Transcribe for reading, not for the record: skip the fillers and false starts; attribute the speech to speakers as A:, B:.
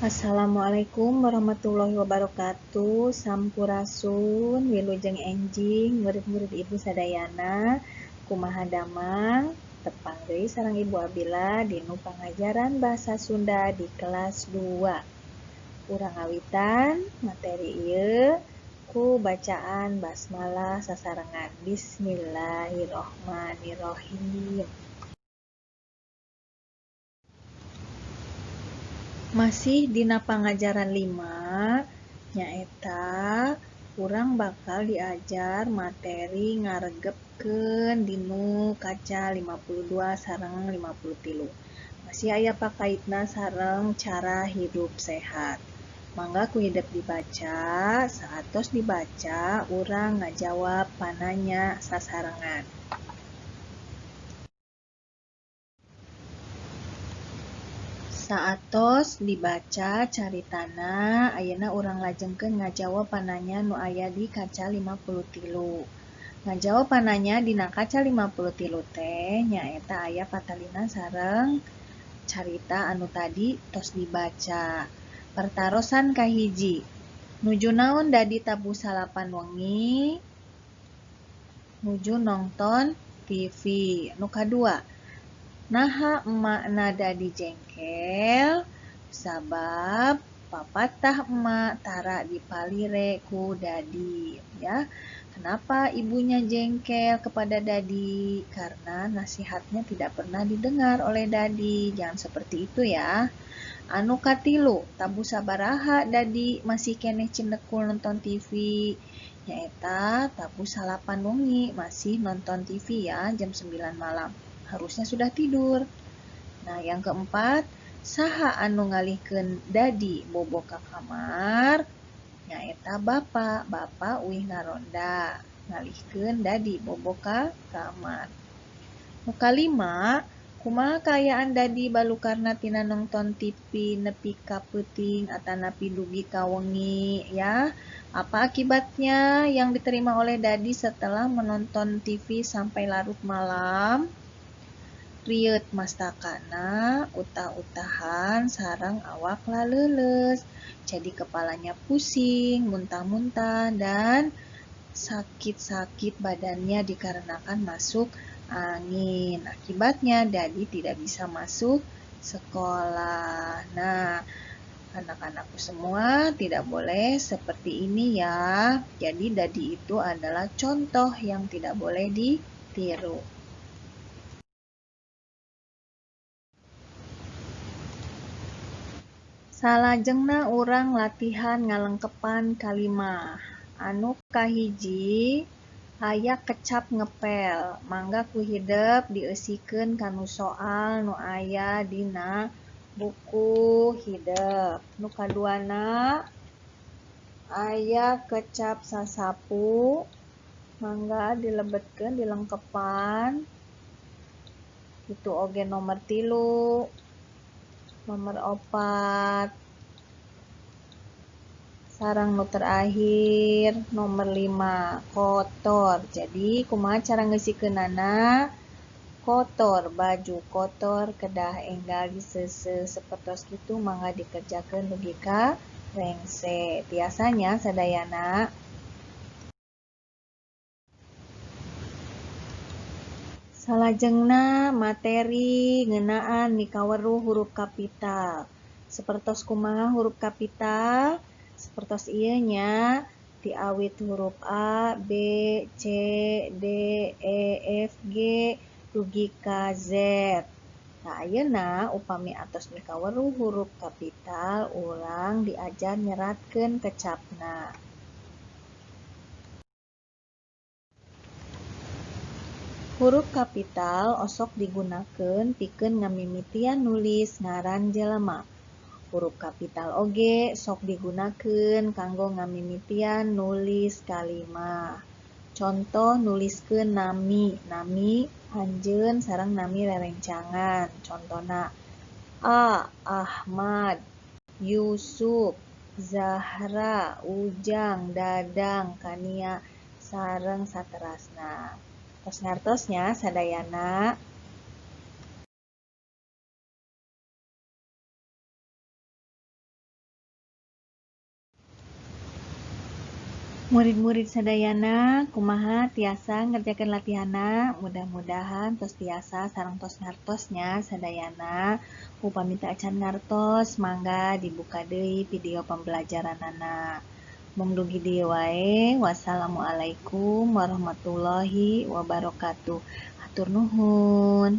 A: Assalamualaikum warahmatullahi wabarakatuh. Sampurasun, wilujeng enjing, murid-murid Ibu sadayana, kumaha damang, tepang deui sareng Ibu Abila dinu pangajaran Bahasa Sunda di kelas 2. Urang ngawitan materi ieu ku bacaan basmalah sasarengan. Bismillahirrohmanirrohim. Masih dina pangajaran 5, nyaeta urang bakal diajar materi ngaregepkeun dinu kaca 52 sareng 53. Masih aya pakaitna sareng cara hidup sehat. Mangga ku hidep dibaca, saatos dibaca urang ngajawab pananya sasarengan. Saatos dibaca caritana, ayeuna urang lajengkeun ngajawab pananya nu aya di kaca 53. Ngajawab pananya dina kaca 53 teh nyaeta aya patalina sareng carita anu tadi tos dibaca. Pertarosan kahiji, nuju naon Dadi tabuh salapan wengi? Nuju nongton TV. Nu kadua, naha emakna Dadi jengkel? Sabab papatah emak tara dipalire ku Dadi, ya. Kenapa ibunya jengkel kepada Dadi? Karena nasihatnya tidak pernah didengar oleh Dadi. Jangan seperti itu ya. Anu katilu, tabuh sabaraha Dadi masih keneh cindekul nonton TV? Nyaeta tabuh salapan wengi masih nonton TV ya, jam 9 malam. Harusnya sudah tidur. Nah, yang keempat, saha anu ngalihkeun Dadi bobo ka kamar? Nyaeta bapak, bapak uih ngaronda ngalihkeun Dadi bobo ka kamar. Nu kalima, kumaha kaayaan Dadi balukarna tina nongton TV nepi ka peuting atanapi dugi ka wengi, ya? Apa akibatnya yang diterima oleh Dadi setelah menonton TV sampai larut malam? Rieut mastakana, utah-utahan, sareng awak laleuleus. Jadi kepalanya pusing, muntah-muntah, dan sakit-sakit badannya dikarenakan masuk angin. Akibatnya Dadi tidak bisa masuk sekolah. Nah, anak-anakku semua tidak boleh seperti ini ya. Jadi Dadi itu adalah contoh yang tidak boleh ditiru. Salajengna urang latihan ngalengkepan kalimah. Anu kahiji aya kecap ngepel. Mangga ku hidep dieusikeun kanu soal nu aya dina buku hidep. Nu kaduana aya kecap sasapu. Mangga dilebetkeun dilengkepan. Itu oge nomor 3. Nomor 4, sareng nu terakhir nomor 5, kotor. Jadi kumaha cara ngeusikeunana? Kotor, baju kotor kedah enggal diseuseuh sapertos kitu mangga dikerjakeun dugi ka rengse. Tiasanya sadayana. Salajengna materi ngeunaan mikaweruh huruf kapital. Sapertos kumaha huruf kapital? Sapertos ieu nya, diawit huruf A, B, C, D, E, F, G, dugi ka Z. Nah, ayeuna upami atos mikaweruh huruf kapital, urang diajar nyeratkeun kecapna. Huruf kapital osok digunakeun pikeun ngamimitian nulis ngaran jelema. Huruf kapital oge sok digunakeun kanggo ngamimitian nulis kalimah. Contoh nuliskeun nami, nami anjeun sareng nami rerencangan. Contona A. Ahmad, Yusuf, Zahra, Ujang, Dadang, Kania, sareng saterasna. Tos ngartosnya sadayana. Murid-murid sadayana, kumaha, tiasa ngerjakeun latihanna? Mudah-mudahan tos tiasa sareng tos ngartos nya sadayana. Upami teu acan ngartos, mangga dibuka deui video pembelajaranana. Mung dugi dieu wae. Wassalamualaikum warahmatullahi wabarakatuh. Hatur nuhun.